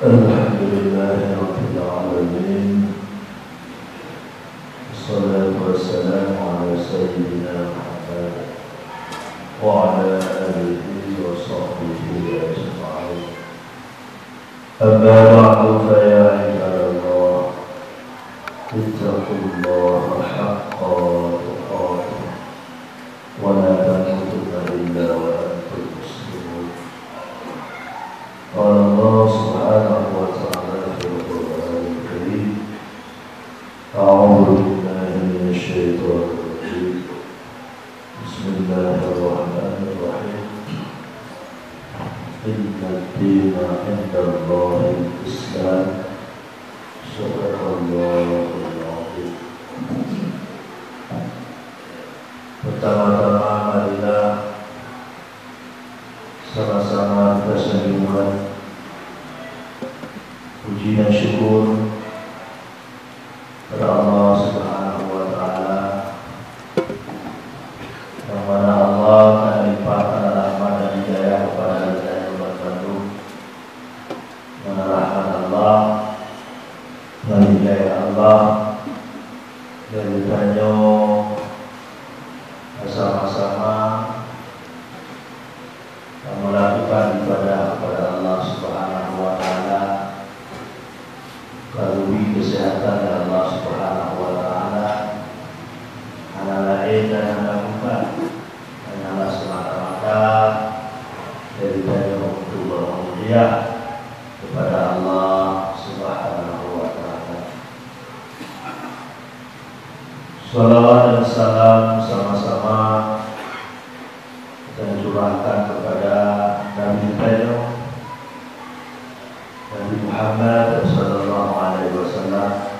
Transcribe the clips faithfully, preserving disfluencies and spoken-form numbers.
الحمد لله رب العالمين. والصلاة والسلام على سيدنا محمد وعلى آله وصحبه أجمعين. أما بعد، فيا عباد الله، اتقوا الله حق تقاته ولا تموتن إلا وأنتم مسلمون. قال الله سبحانه وتعالى في القرآن الكريم: أعوذ بالله من الشيطان الرجيم. بسم الله الرحمن الرحيم. إن الدين عند الله الإسلام. صدق الله العظيم. Pertama-tama, marilah sama-sama kita syukurkan puji dan syukur kepada Allah Subhanahu wa Taala, yang mana Allah telah melimpahkan rahmat dan hidayah kepada kita yang bandum. Mana rahmat Allah, ngon hidayah Allah, dan geutanyoe sama-sama melakukan ibadah kepada Allah Subhanahu wa Taala, karena kesehatan dari Allah Subhanahu wa Taala, hana laén dan hana bukan hanyalah semata-mata dari geutanyoe untuk bermulia kepada Allah Subhanahu wa Taala. Salawat dan salam sama-sama kita curahkan kepada Nabi kita, Nabi Muhammad sallallahu alaihi wasallam,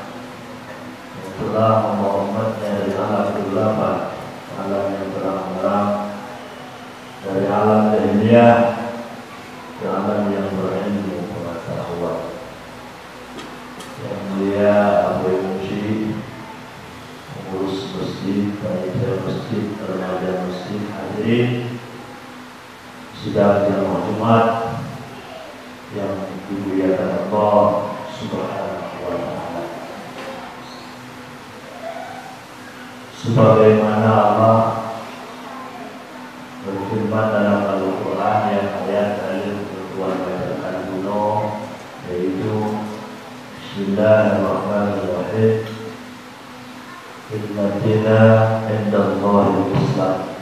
yang telah membawa umatnya dari alam kegelapan, alam yang terang benderang, dari alam jahiliyah ke alam yang berilmu pengetahuan. Yang mulia Abu Musi, pengurus masjid, panitia masjid, remaja masjid, hadirin sidang jamaah Jumat yang dimuliakan Allah Subhanahu wa Taala. Sebagaimana Allah berfirman dalam Al-Quran, yang ayat tadi Tuhan bacakan bunoe, yaitu: Bismillahirrahmanirrahim. Inna dina indallahil Islam.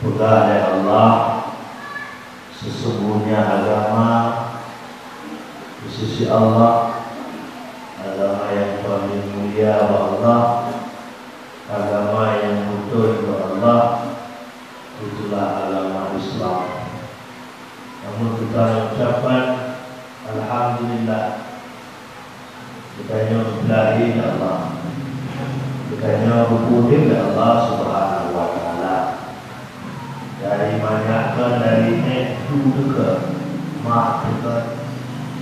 Peugah lé Allah, sesungguhnya agama di sisi Allah, agama yang paling mulia bak Allah, agama yang beutôi bak Allah, itulah agama Islam. Namun kita ucapkan Alhamdulillah. Geutanyoe geupeulah lé Allah. Geutanyoe geupeuudép lé Allah Subhanahu wa Taala. Dari manyak kön, dari ék tu teuka, mak teuka,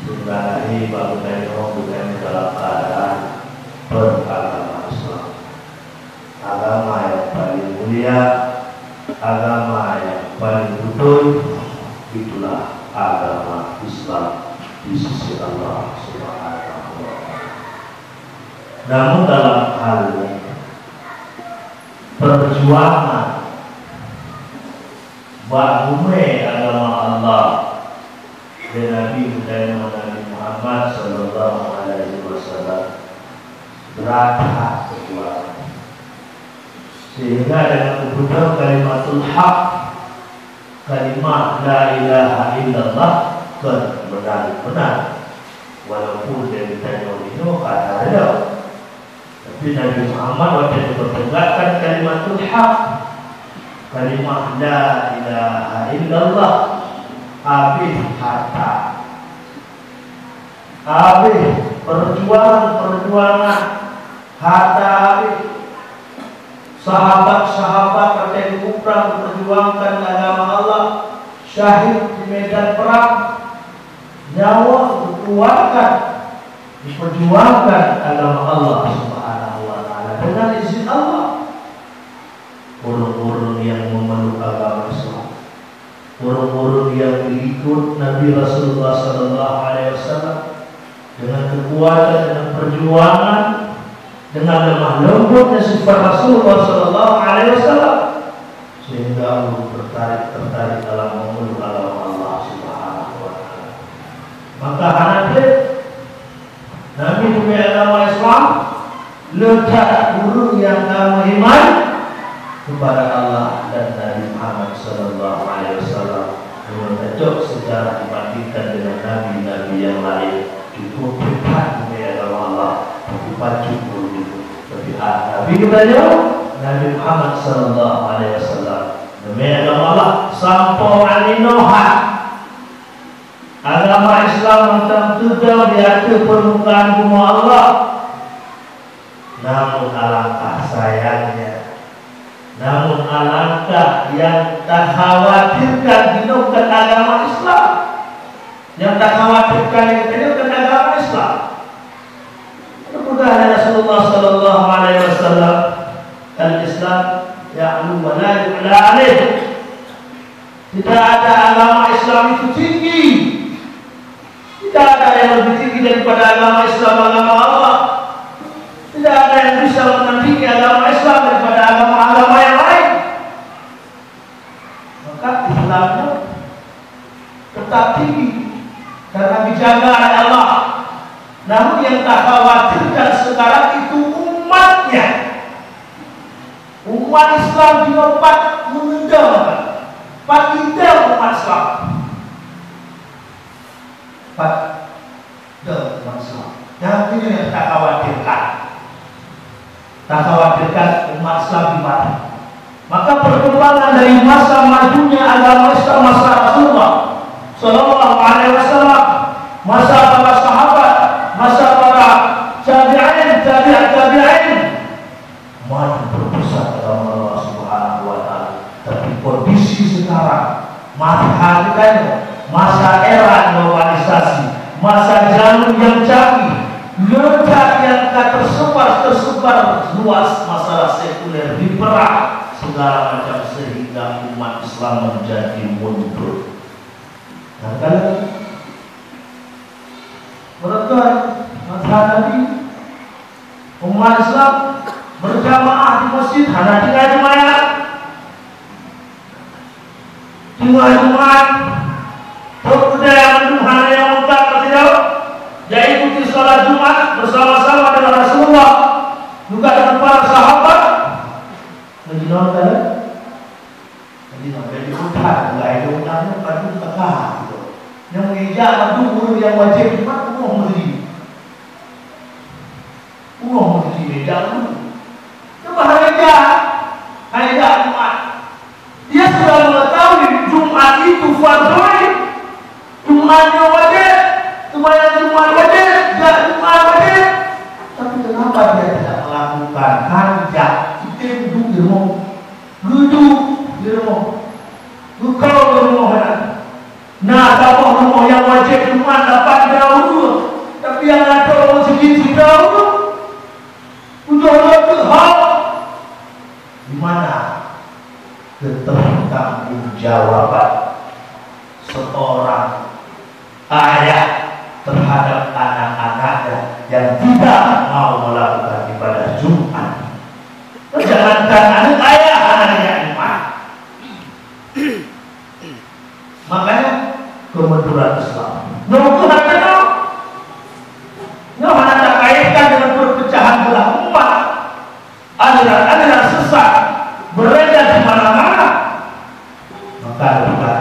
sehingga lahé bak geutanyoe, geutanyoe dalam keadaan beragama Islam. Agama yang paling mulia, agama yang paling beutôi, itulah agama Islam di sisi Allah Subhanahu wa Taala. Namun dalam hal ini, perjuangan bak geumeung agama Allah lé Nabi geutanyoe Nabi Muhammad sallallahu alaihi wasallam brat that peujuangan. Sehingga dengan geupeudong kalimatul haq, kalimah la ilaha illallah, kön meunan-meunan, walaupun dari tanyoe nyoe ka teuridong. Tapi Nabi Muhammad watée geupeuteugaskan kalimatul haq, kalimah la ilaha illallah, habéh hareuta, habéh perjuangan-perjuangan, hareuta habéh. Sahabat-sahabat watée geuprang geupeurjuangkan agama Allah, syahid di medan perang, nyawa geukeuluarkan diperjuangkan agama Allah Subhanahu wa Taala dengan izin Allah. Ureuëng-ureuëng nyang memeluk agama Islam, Ureuëng-ureuëng nyang geuikot Nabi Rasulullah sallallahu alaihi wasallam dengan keukuatan, dengan perjuangan, dengan lemah lembutnya sifat Rasulullah sallallahu alaihi wasallam, sehingga ureuëng tertarik, tertarik dalam memeluk agama Allah Subhanahu wa Taala. Maka hana treb Nabi geubri agama Islam, le that ureuëng nyang ka meuiman kepada Allah dan Nabi Muhammad sallallahu alaihi wasallam. Meunyoe tacok sejarah dibandingkan dengan nabi-nabi nyang laén, cukup that geubri agama Allah, tapi pacut ureuëng nyoe. Tapi, ah, Nabi geutanyoe, Nabi Muhammad sallallahu alaihi wasallam, geubri agama Allah sampoe aninoe that. Agama Islam mantong teudong di ateueh peurmukaan bumoe Allah. Namun alangkah sayangnya, namun alangkah nyang takhawatirkan, jinoe kon agama Islam. Nyang takhawatirkan nyoe kon agama Islam. Geupeugah lé Rasulullah sallallahu alaihi wasallam, "Al-Islam ya'lu wa la yu'la alaih." Tidak ada agama Islam itu tinggi. Tidak ada yang lebih tinggi daripada agama Islam, agama Allah. Tidak ada yang bisa menandingi agama Islam daripada agama-agama yang lain. Maka Islam itu tetap tinggi karena dijaga oleh Allah. Namun yang takhawatirkan sekarang itu umatnya. Umat Islam jinoe pat meunudong, pat idong umat Islam. Pat idong umat Islam. Dan ini yang kita khawatirkan. Kita khawatirkan umat Islam di mana. Maka perkembangan dari masa majunya agama Islam masa Rasulullah sallallahu alaihi wasallam, masa para sahabat, masa para tabi'in, tabi'at tabi'in, maju berpusat agama Allah Subhanahu wa Taala. Tapi kondisi sekarang, masa kita ini, masa era globalisasi, masa zaman yang canggih, le that nyang ka tersebar, tersebar luas masalah sekuler, diperang segala macam, sehingga umat Islam menjadi mundur. Dan kalau menurut masa Nabi, umat Islam berjamaah di masjid hana tinggai jamaah. Tinggai jamaah, trok keudè mandum hana nyang meukat meusidroe, dan ikuti salat Jumat bersama-sama dengan Rasulullah, juga dengan para sahabat. Lagi naon kala? Jadi, sampai di hutan, mulai di hutan tu, padu tengah gitu. Yang meja padu ureuëng nyang wajéb Jumat, penuh masjid. Penuh masjid meja padu. Cuma hari meja, hari meja Jumat. Dia sudah mengetahui Jumat itu fardhu ain. Jumat nyoe wajéb, seumayang Jumat wajéb, jak Jumat wajéb. Tapi kenapa dia tidak melakukan? Kan jak, kita duduk di rumah. Geuduek di rumoh, geukeu di rumoh nyan. Na saboh rumoh nyang wajéb Jumat lapan droe ureuëng, tapi nyang na droe ureuëng sigiet sidroe ureuëng. Tujoh droe teuhok. Di mana ketertanggung jawaban seorang ayah terhadap anak-anaknya yang tidak mau melakukan ibadah Jumat. Jangankan anak ayah, anak yang iman. Makanya kemunduran Islam. Nyoe keuh hana nyoe. Nyoe hana takaitkan dengan perpecahan belah umat. Aliran-aliran sesat beredar di mana-mana. Maka bukan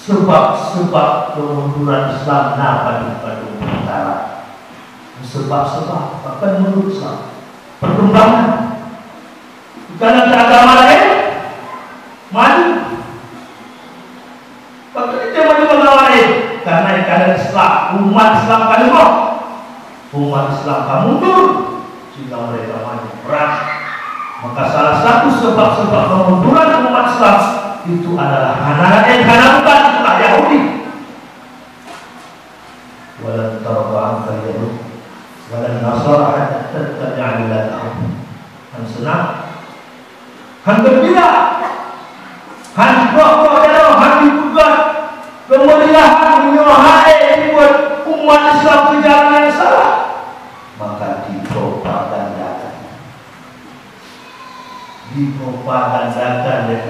Sebab-sebab kemunduran Islam na padum-padum peukara. Sebab-sebab, bahkan menurut Islam, perkembangan. Bukan ada agama lain maju. Bahkan kita maju agama lain karena, karena Islam, umat Islam ka lemah. Umat Islam ka mundur, sehingga mereka maju perang. Maka salah satu sebab-sebab kemunduran umat Islam itu adalah hana laén hana bukan, itulah Yahudi. "Walan tarda 'ankal yahud walan nasara hatta tattabi'a millatahum." Han seunang, han geumbira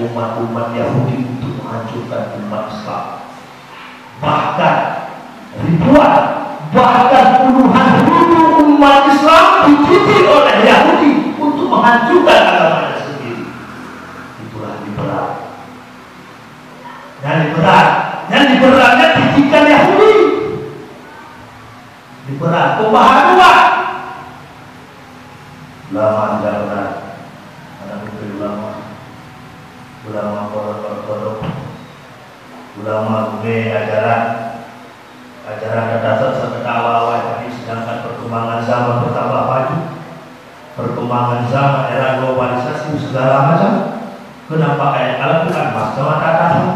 umat-umat Yahudi untuk menghancurkan umat Islam. Bahkan ribuan, bahkan puluhan ribu umat Islam dididik oleh Yahudi untuk menghancurkan agamanya sendiri. Itulah liberal. Nyang liberal, nyang liberal nyan didikan Yahudi. Liberal, pembaharuan. Ulama tidak benar. Ada betul ulama. Ulama kodok-kodok. Ulama gurée ajaran. Ajaran ka dasar sekeudeh awai-awai, tapi sedangkan perkembangan zaman bertambah maju. Perkembangan zaman, era globalisasi, segala macam. Kenapa ayat Al-Quran masih mata dasar?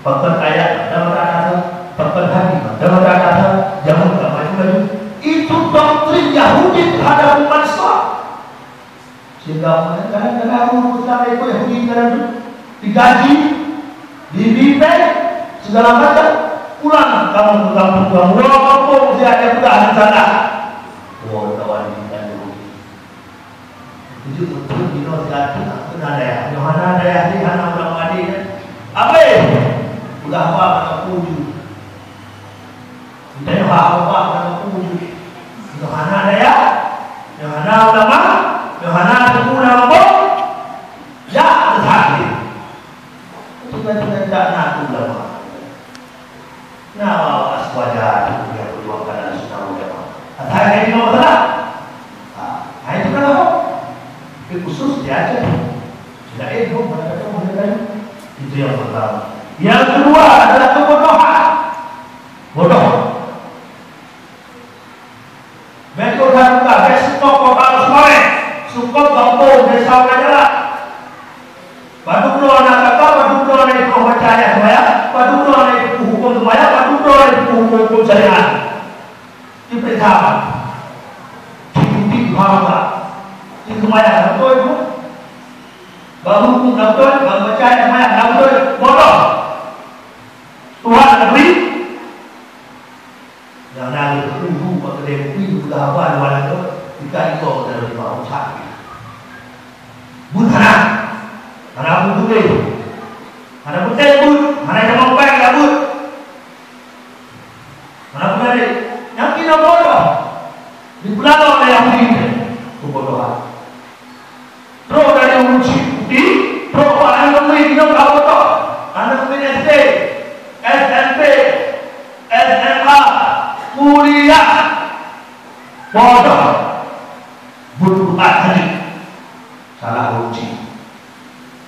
Pakon ayat mata dasar? Pakon hadis mata dasar? Zaman ka maju-maju. Itu doktrin Yahudi terhadap umat Islam. Sehingga kadang-kadang ureuëng Islam ikut Yahudi kadang tu digaji, diberi pèng, segala macam. Pulang kamu ke kampung kamu, walaupun dia ada perubahan sana. Wah, kawan di Yahudi. Tujuh betul dino siatu nak kena daya. Yohana daya ni hana udah mandi kan? Habis. Udah apa nak puju? Kita nyoe haba-haba dan puji. Nyoe hana daya, nyoe hana ulama, nyoe hana teungku dan rampok. Ya, tetapi kita tidak nak ulama. Nah, aswaja itu yang berjuangkan Ahlussunnah wal Jamaah. Asal saya di nomor salah. Ah, nah, itu kan apa? Itu khusus di Aceh. Tidak ilmu, mana ada ilmu, mana ada ilmu. Itu yang pertama. Yang kedua adalah kebodohan. Bodoh. Beutôi that mudah, bèk seutôt kota Semarang, seutôt gampông desa Raja. Padum droe na kata, padum droe na ipeurunoe baca ayat seumayang, padum droe na ipeuhuköm seumayang, padum droe na ipeuhuköm huköm syariat. Dipeuriksa. Diikuti paham tak? Di seumayang, beutôi tu. Bak huköm, beutôi. Bak baca ayat seumayang, beutôi. Bodoh. Tuhan negeri nyang na lheueh peue bak keudè bukui, peugah haba luwa lakoe, tika iko meuteurima ucap. Buet hana, hana buet buet, hana buet buet, hana nyang mampai ka buet. Hana buet. Nyang keunoe bodoh. Dipeulaloe lé Yahudi keubodohan. Trok dari ureueng chik putéh, trok bak aneuk miet inong ka bodoh. Aneuk miet S D, S M P, S M A, kuliah. Bodoh. Buet buet tadi. Salah ureueng chik.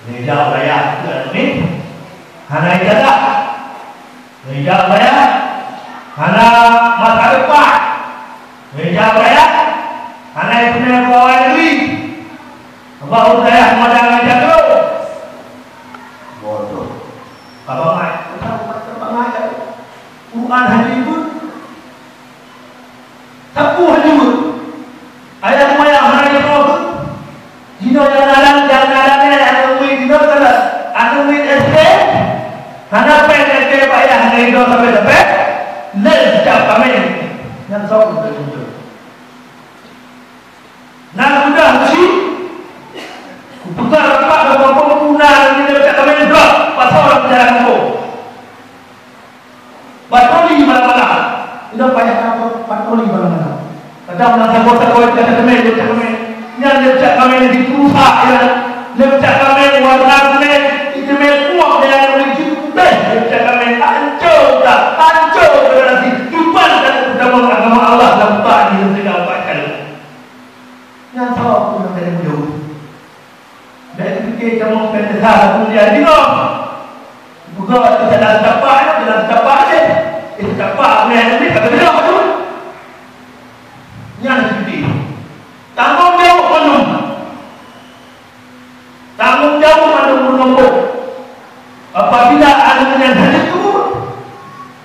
Meunyoe jak u dayah keu aneuk miet, hana ijazah. Meunyoe jak u dayah, hana masa depan. Meunyoe jak u dayah, hana ipeuna pegawai negeri. Sabab ureueng dayah meudang ngon jago. Bodoh. Ka bangai, ka bangai. Quran hana ibuet. Sapeue hana ibuet. Ayah seumayang hana ibuet. Jinoe nyang nadang, nyang nadang nyan aneuk miet jinoe kana aneuk miet S D. Hana péng S D bak ayah hana ido sabe-sabe. Lé sijak kaméng. Nyan soe ureueng muncul. Na mudah uji. Kupeugah rapat dan kampung puna dan di dekat kami droe pasal orang bicara kampung. Patroli malam-malam. Tidak payah takut patroli malam-malam. Kadang nak takut-takut kata kami, kata kami. Nyan lecak kami di Tusa ya. Lecak kami warna kuning, itu kuah dan yang lucu putih. Lecak kami hancur dah, hancur generasi. Cuba dan utama agama Allah dan tak di negara bakal. Nyan salah pun yang kena jauh. Bèk pike kamoe peuntesa sapeue nyang jinoe. Buka itu dalam tapak, dalam tapak aja. Itu tapak punya ini kata dia tu. Nyan pike. Tanggong jaweueb mandum. Tanggong jaweueb mandum meureumpok. Apabila aneuk nyan hana tuwoe,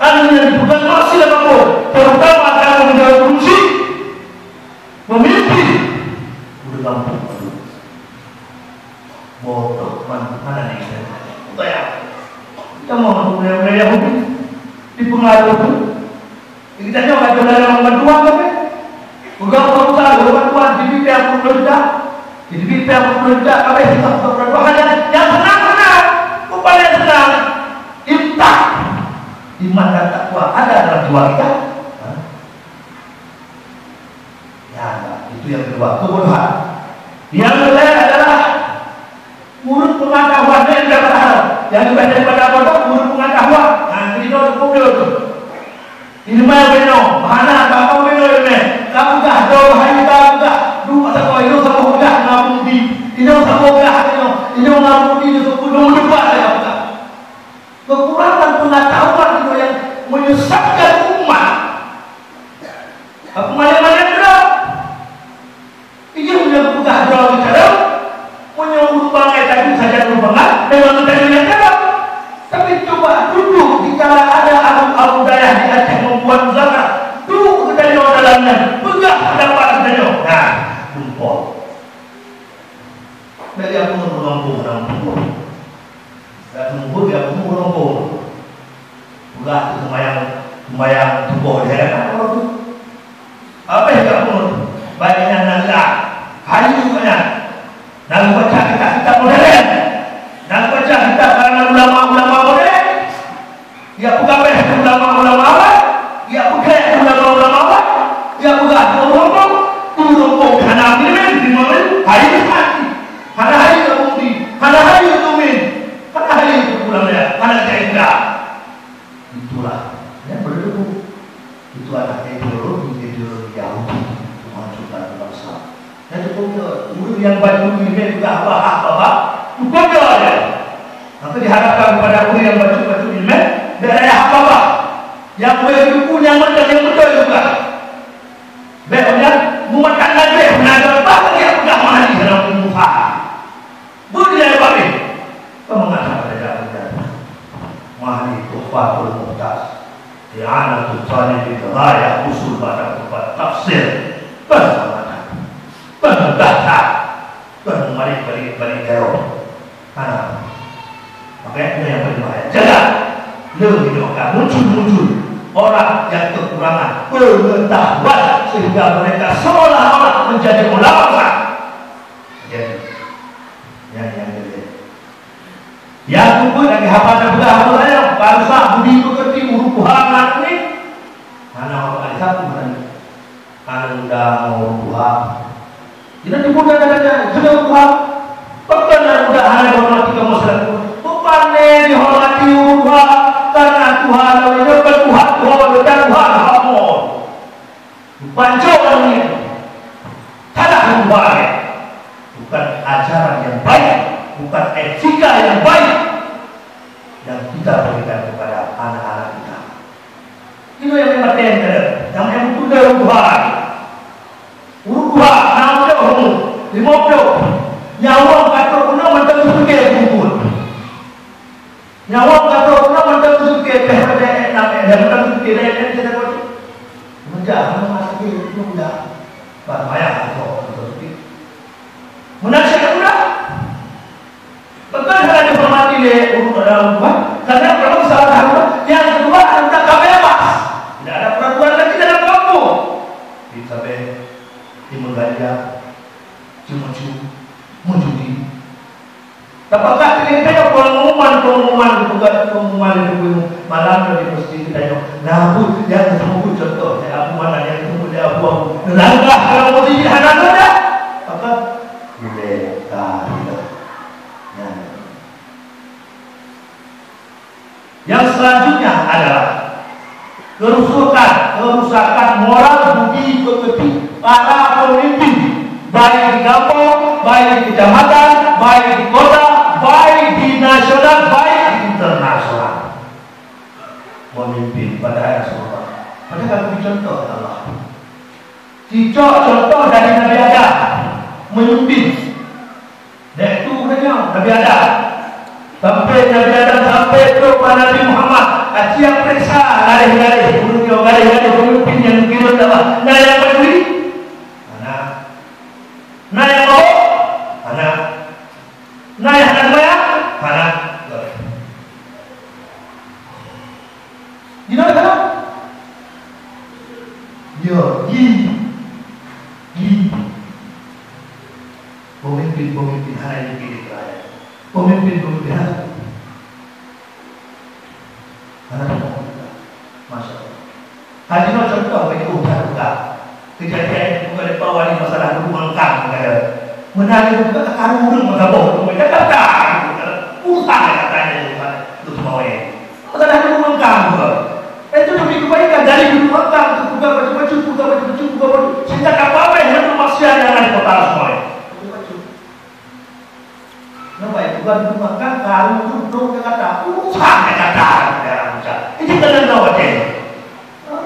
aneuk nyan bukan maksiat apa, terutama tanggong jaweueb ureueng chik, pemimpin, ureueng gampông. Bodoh, man, mana ni? Saya. Kita mau mulai-mulai Yahudi dipengaruhi. Jadi, kita nyoe ka jalan bantuan tapi. Peugah Pak Ustaz, bantuan G D P peuet ploh juta. G D P peuet ploh juta, habis kita peuet ploh juta. Hanya yang senang, senang. Iman dan takwa ada dalam jiwa kita? Ha? Ya, itu yang kedua, kebodohan. Yang ketiga adalah ureuëng pengetahuan dan yang berharap. Yang lebih daripada bodoh, ureuëng pengetahuan. Nah, itu bodoh tu. Ileumèe beungoh, hana ka kamoe beungoh ileumèe. Ka peugah droe, hai ka peugah. Dua saboh, inong saboh peugah ngon bukeuti. Inong saboh peugah, inong, inong ngon bukeuti, inong saboh peugah. Kekurangan pengetahuan itu yang menyesatkan umat. Aku malam-malam droe. Iya, meunyoe peugah droe bicara, meunyoe ureuëng bangai tadi sajan ureuëng bangai, memang tadi nyang dalam. Tapi coba duduk di kala ada abu-abu dayah di Aceh membuat zakat, duduk geutanyoe dalam nyan, peugah pendapat geutanyoe. Nah, jumpa. Bèk ya pun ureuëng kampung, ureuëng kampung. Dak teumeubeuet ya pun ureuëng kampung. Peugah tu sembahyang, sembahyang suboh di hadapan Allah tu. Habéh ka pun, baik nyan na geulah, hayu nyan. Na geubaca kitab-kitab modern. Na geubaca kitab karangan ulama-ulama modern. Ya peugah bèk ulama-ulama awai. Ya peugah ulama-ulama awai. Ya peugah ureuëng kampung, ureuëng kampung hana mimin, lima mimin, hayu hati. Hana hayu bukti, hana hayu tumin, hana hayu pulang ya, hana cerita. Itulah yang perlu. Itu adalah ideologi, ideologi Yahudi untuk menghancurkan bangsa. Dan itu pun ureuëng nyang baca Bibel peugah babah, babah, hukum dia aja. Maka diharapkan kepada ureuëng nyang baca, baca Bibel, bèk raya babah. Yang boleh hukum yang betul, yang betul juga. Bèk nyan, mumat tanda bèk, nah, lepas dia peugah mahali dalam pengusaha. Beuna ya, Pak, eh? Kau mengatakan pada aku, Mahli Tuhfatul Muhtaj, I'anatul Talibin, Ghayah, Usul, Badan Tempat Tafsir. Kau mengatakan, kau mengatakan, kau mengatakan, balik, balik, balik, jauh. Ha. Maka itu yang paling bahaya. Jaga. Lebih doakan muncul-muncul orang yang kekurangan pengetahuan sehingga mereka seolah-olah menjadi ulama besar. Jadi, yang yang jadi. Yang kedua lagi haba dan peugah haba saya, bangsa budi pekerti ureuëng Tuhan ni. Hana orang ada satu hana. Aneuk muda ngon ureuëng tuha. Jihnyan dipeugah kata-kata, "Keuneuk tuha, pakon aneuk muda hana jihoreumat kamoe seulaku?" Rupajih jihoreumat ureuëng tuha, karena tuha lôn nyoe kon tuha, tuha lôn, dan tuha kamoe. Banco ureuëng nyoe. Salah ureuëng tuha nyoe. Bukan ajaran yang baik, bukan etika yang baik yang kita berikan kepada anak-anak kita. Inoe nyang maté teuh, nyang meututoe ureuëng tuha. Ureuëng tuha, enam ploh umu, lima ploh. Nyawöng ka trok keunoe mantong geupike bungkot. Nyawöng ka trok keunoe mantong geupike teh pada enam, eh, mantong geupike dah enam kita kau. Meunjah, mana masih itu dah. Bah, payah tu mantong geupike. Meunasihati budak. Betul hana dihormati lé ureuëng dalam rumah, karena kalau salah rumah, yang kedua anda tak bebas. Tidak ada peraturan lagi dalam kampung. Di sabe, di mengganja, cuma-cuma, menjudi. Apakah kita pengumuman, pengumuman, bukan pengumuman itu malam dari masjid kita yang namun yang tersebut contoh dari Abu Mana yang tersebut dari Abu Abu langkah kalau mau tidak ada, maka boleh tak? Ya. Yang selanjutnya adalah kerusakan, kerusakan moral budi pekerti para pemimpin, baik di kampung, baik di kecamatan, baik di kota, baik di nasional, baik di internasional. Memimpin pada era serupa. Padahal beri contoh Allah. Cicok contoh dari Nabi Adam memimpin. Dek tu keujeueng Nabi Adam. Sampai Nabi Adam sampai trok bak Nabi Muhammad, aci peuriksa garéh-garéh, ureuëng nyoe garéh-garéh pemimpin nyang geukirém Allah. Na nyang meuturi? Hana. Na nyang mabök? Hana. Na nyang hana seumayang? Hana. Di mana sana? Yo, di. Di. Pemimpin-pemimpin hana yang pilih rakyat. Pemimpin-pemimpin hana. Hana. Tahu itu bukan bukan. Kejadian itu bukan di bawah di masalah hubungan kang, kata. Meunan itu bukan kata urang masa boh, bukan kata. Urusan kata itu bukan itu semua ini. Masalah hubungan kang, bukan. Itu lebih kebaikan dari hubungan kang itu bukan baju-baju, bukan baju-baju, bukan baju. Sehingga tak apa-apa yang itu maksiat yang ada di kota semua ini. Baju-baju. Nampak itu kan bukan kang, karu itu dong Jakarta. Urusan Jakarta, daerah Jakarta. Ini kan yang tahu aja.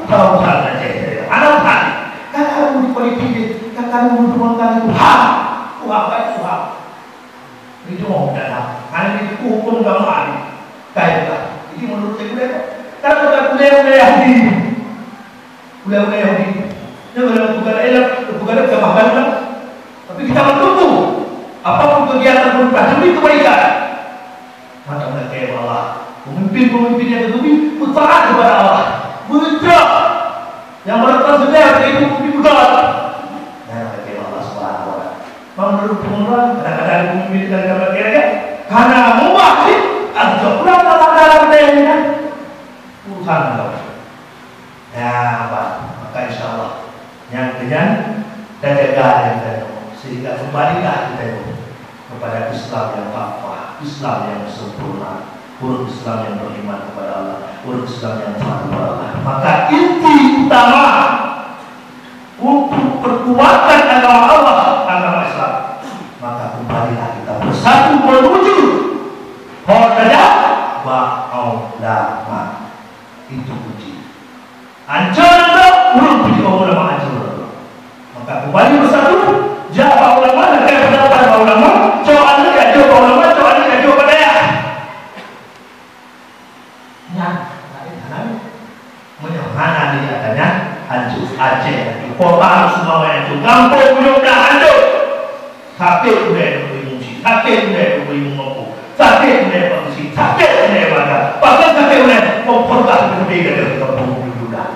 Tahu urusan aja. Ada urusan. Kan karu di politik, kan karu di bukan kang itu. Ha, Tuhan, baik Tuhan. Itu mau dalam. Hanya itu hukum agama ni. Kayak lah. Jadi menurut saya, kalau kita kuliah, kuliah Yahudi. Ulama Yahudi. Dia bilang, "Bukan Arab, bukan Arab, bukan Arab." Tapi kita mendukung apapun kegiatan pemerintah demi kebaikan. Maka maka Allah, pemimpin-pemimpin yang demi taat kepada Allah, bergerak yang berkonsekuensi dari itu pemimpin betul. Dan maka Allah Subhanahu wa Taala. Menurut pengeluaran, kadang-kadang pemimpin kita kata kira-kira karena mubah sih, atau kurang dalam dalam ini kan urusan Allah. Ya, bah, maka insya Allah nyang keunyan tajaga nyang tanyoe, sehingga kembalilah kita kepada Islam yang kafah, Islam yang sempurna, ureuëng Islam yang beriman kepada Allah, ureuëng Islam yang taat kepada Allah. Maka inti utama untuk perkuatan agama Allah, agama Islam, maka kembalilah kita bersatu menuju ho saja ba ulama. Itu kunci. Ancô nanggroe, ureuëng peujiôh ulama ancô nanggroe. Maka kembali bersatu, jak bak ulama, lakée peundapat bak ulama, cok aneuk jak jok bak ulama, cok aneuk jak jok bak dayah. Nyan, laén hana. Meunyoe hana di atanya, ancô Aceh, ancô Pahang, Sumbawa ancô, gampông Buyong dah ancô. Sakét ulée neubri muji, sakét ulée neubri meungopo, sakét ulée peusi, sakét ulée bangga. Bahkan sakét ulée kompor dah beutôi gadoh di kampung Buyong dah.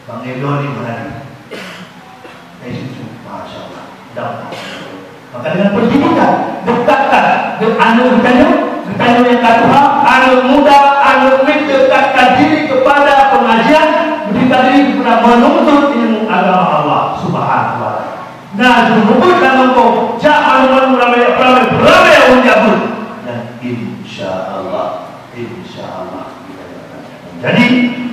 Bang Elo di mana ni? Eh, situ. Masya Allah. Mudah-mudahan. Maka dengan pendidikan, dekatkan aneuk geutanyoe, geutanyoe nyang ka tuha, aneuk muda, aneuk miet, dekatkan diri kepada pengajian, mendekatkan diri kepada menuntut ilmu agama Allah Subhanahu wa Taala. Nah, jeuet lam gampông, jak malam-malam ramé, ramé, ramé ureuëng jak beuet. Dan insya Allah, insya Allah kita akan menjadi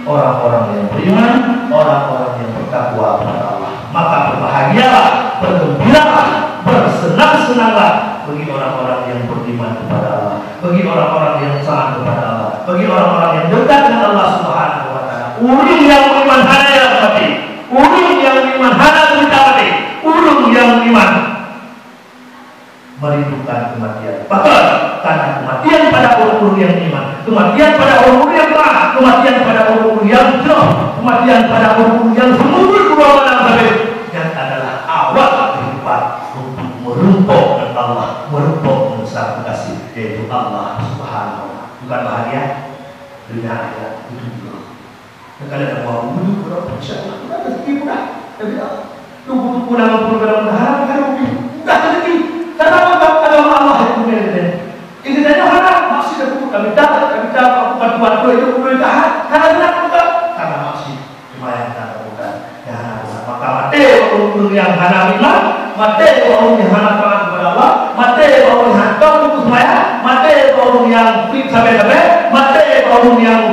orang-orang yang beriman, orang-orang yang bertakwa kepada Allah. Maka berbahagialah, bergembiralah, bersenang-senanglah bagi orang-orang yang beriman kepada Allah, bagi orang-orang yang taat kepada Allah, bagi orang-orang yang dekat dengan Allah Subhanahu wa Taala. Ureuëng nyang beriman hana nyang mati. Ureuëng nyang beriman hana cerita mati. Ureuëng nyang beriman merindukan kematian. Bahkan, karena kematian pada ureuëng-ureuëng nyang beriman, kematian pada ureuëng-ureuëng nyang taat, kematian pada ureuëng-ureuëng nyang jroh, kematian pada ureuëng-ureuëng nyang seumeubeuet dua malam sabe, nyan adalah awal kehidupan untuk meureumpok ngon Allah, meureumpok ngon Sang Meugaséh, yaitu Allah Subhanahu wa Taala. Bukan bahagia? Dunia akhirat itu juga. Kadang ada buah wudhu, berapa, insya Allah, mudah rezeki mudah. Tapi tak. Tunggu-tunggu lama pun dalam mudahan, kita rugi. Mudah rezeki. Karena apa? Agama Allah yang punya rezeki. Ini kita hana, maksud aku, kami tak, kami tak, aku bantuan tu, itu perlu tahan. Karena kenapa bukan? Karena maksud. Cuma yang tak bukan. Yang hana bukan. Maka mati ureuëng yang hana iman, mati ureuëng yang hana taat kepada Allah, mati ureuëng yang hana tahu sembahyang, mati ureuëng yang fik sampai-sampai, mati ureuëng yang